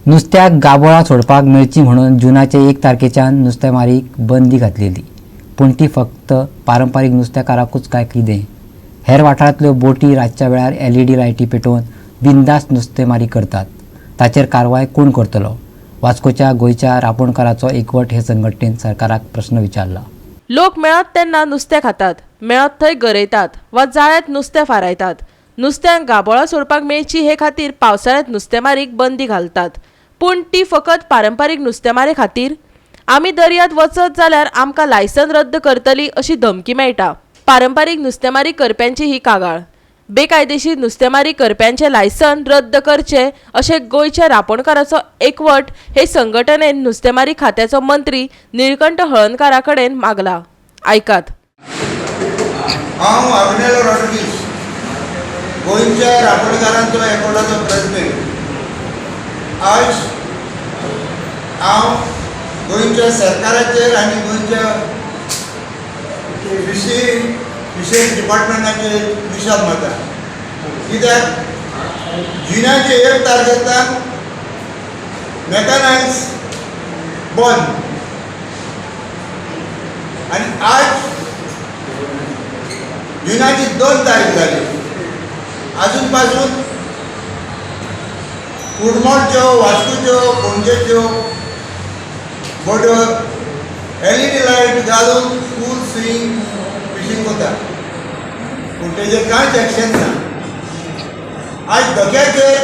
नुस्त्याक गाबोळां सोडपाक मेळची म्हणून जुनाचे 1 तारखेच्यान नुस्तेमारीक बंदी घातलेली, पूण ती फक्त पारंपारीक नुस्तेकाराकूच काय कितें? हेर वाठारांतल्यो बोटी रातच्या वेळार एलईडी लायटी पेटोवन बिंदास नुस्तेमारी करतात. ताचेर कारवाय कोण करतलो? वास्कोच्या गोंयच्या रापोणकाराचो एकवट हे संघटनेन सरकाराक प्रस्न विचारला. लोक मेळत तेन्ना नुस्तें खातात, मेळत थंय गरयतात वा जाळ्यांत नुस्तें फारायतात. नुस्त्यांक गाबोळां सोडपाक मेळची हे खातीर पावसाळ्यांत नुस्तेमारीक बंदी घालतात, पूण ती फकत पारंपारीक नुस्तेमारे खातीर. आमी दर्यांत वचत जाल्यार आमकां लायसन रद्द करतली अशी धमकी मेळटा. पारंपारीक नुस्तेमारी करप्यांची ही कागाळ. बेकायदेशीर नुस्तेमारी करप्यांचें लायसन रद्द करचें अशें गोंयच्या रापोणकाराचो एकवट हे संघटनेन नुस्तेमारी खात्याचो मंत्री निळकंठ हळर्णकारा कडेन मागला. आयकात. हांव आग्नेलो रॉड्रिगीस, गोंयच्या रापणकारांचो एकवटाचो प्रेसिडेंट. आज हांव गोंयच्या सरकाराचेर आनी गोंयच्या फिशरी डिपार्टमेंटाचेर निशेध मारता, कित्याक जुनाचे 1 तारखेच्यान मेकॅनायज बंद आनी आज जुनाची 2 तारीख जाली, अजून पासून कुडमोडच्यो, वास्कोच्यो, पणजेच्यो बोट्यो एलईडी लायट घालून फूल स्विंग फिशींग करता, पूण तेजेर कांयच एक्शन ना. आज धक्याचेर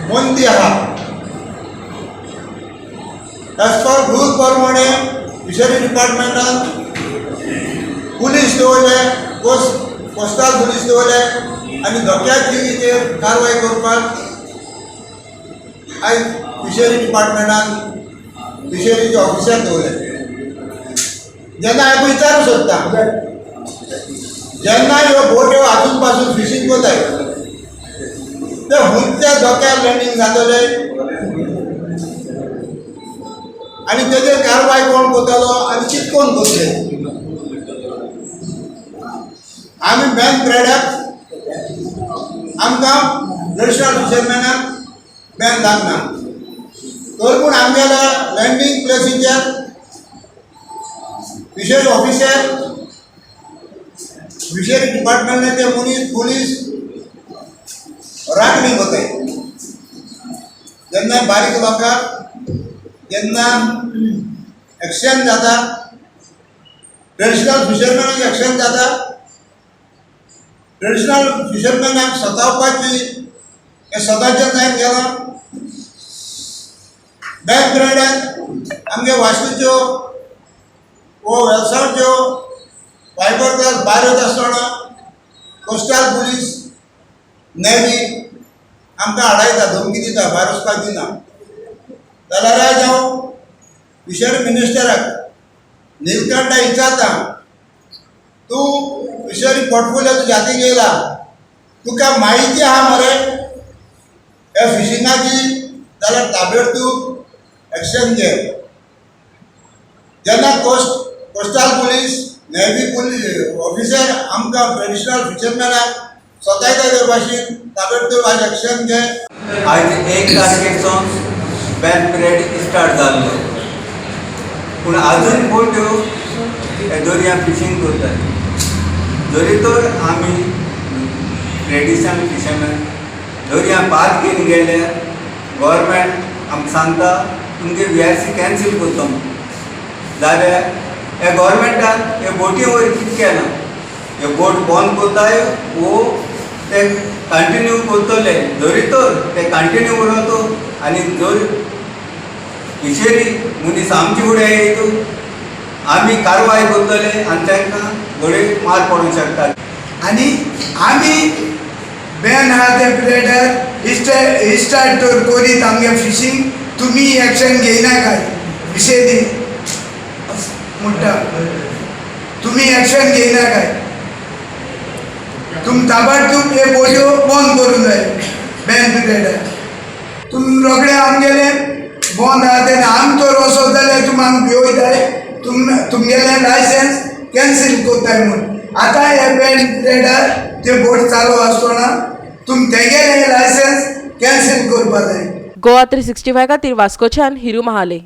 बंदी आहा. एज पर रूल प्रमाणे फिशरी डिपार्टमेंटान पुलीस दवरले, कोस्टल पुलीस दवरले आनी धक्याचेर कारवाय करपाक आयज फिशरी डिपार्टमेंटान फिशरीचे ऑफिसर दवरले. जेन्ना हांव विचारूंक सोदता, जेन्ना ह्यो बोट्यो आजून पासून फिशींग करताय, ते खंयच्या धक्यार लँडींग जातले आनी तेजेर कारवाय कोण करतलो आनी कितें कोण करतले? आमी बॅन पिरियडाक आमकां ट्रेडिशनल फिशरमॅनाक बॅन लागना, तर पूण आमगेल्या लँडींग प्लेसीचेर फिशरी ऑफिसर, फिशरी डिपार्टमेंटाचे मनीस, पुलीस राखणी करताय. जेन्ना बारीक लोकांक जेन्ना एक्शन जाता, ट्रेडिशनल फिशरमॅनाक एक्शन जाता, ट्रेडिशनल फिशरमॅनाक सतावपाची हें सदांचें जायत गेलां. बॅन पिरियडान आमगे वास्कोच्यो वो वेलसांवच्यो फायबर ग्लास भायर वता आसतना कोस्टल पुलीस, नेवी आमकां आडायता, धमकी दिता, भायर वचपाक दिना. जाल्यार आयज हांव फिशरी मिनिस्टराक निलकंठा विचारता, तूं फिशरी पोर्टफोलियो तुज्या हातीक येयला, तुका म्हायती आहा मरे ह्या फिशिंगाची? जाल्यार ताबडतोब एक्शन घे. जेन्ना coastal police, navy police officer आमकां ट्रेडिशनल फिशरमॅनाक सतायता ते भाशेन, ताबडतोब आज एक्शन घे. आयज 1 तारखेच्यान बॅन पिरियड स्टार्ट जाल्लो, पूण आजून बोट्यो हे दर्या फिशींग करतात. जरी तर आमी ट्रेडिशनल फिशरमॅन दर्या भात घेवन गेल्यार गोवोरमेंट आमकां सांगता, तुमगे VRC cancel करता म्हूण. जाल्यार ह्या गोवोरमेंटान हे बोटी वयर कितें केलां? हे बोट बंद करताय वो ते कंटिन्यू करतले? जरी तर ते कंटिन्यू उरत आनी जर फिशरी मनीस आमचे फुडें येयत, आमी कारवाय करतले आनी तांकां घडये मार पडूंक शकता. आनी आमी बॅन आहा त्या पिरियडार इस्टार्ट तर करीत आमगे फिशींग, तुमी एक्शन घेयनाकाय. फिशरी म्हणटा, तुमी एक्शन घेयनाकाय. तुमी ताबडतोब हे बोट्यो बंद करूंक जाय. बॅन पिरियडार तुमी रोखडे आमगेले बंद आहा तेन्ना आमी तर वचत जाल्यार तुमी आमकां भिवयताय, तुमगेलें लायसन्स कॅन्सील करताय म्हूण. आतां हे बॅन पिरियडार ते बोट चालू आसतना तुमी तेगेलें लायसन्स कॅन्सील करपा जाय. गोवा 365 खातीर वास्कोच्यान हिरू महाले.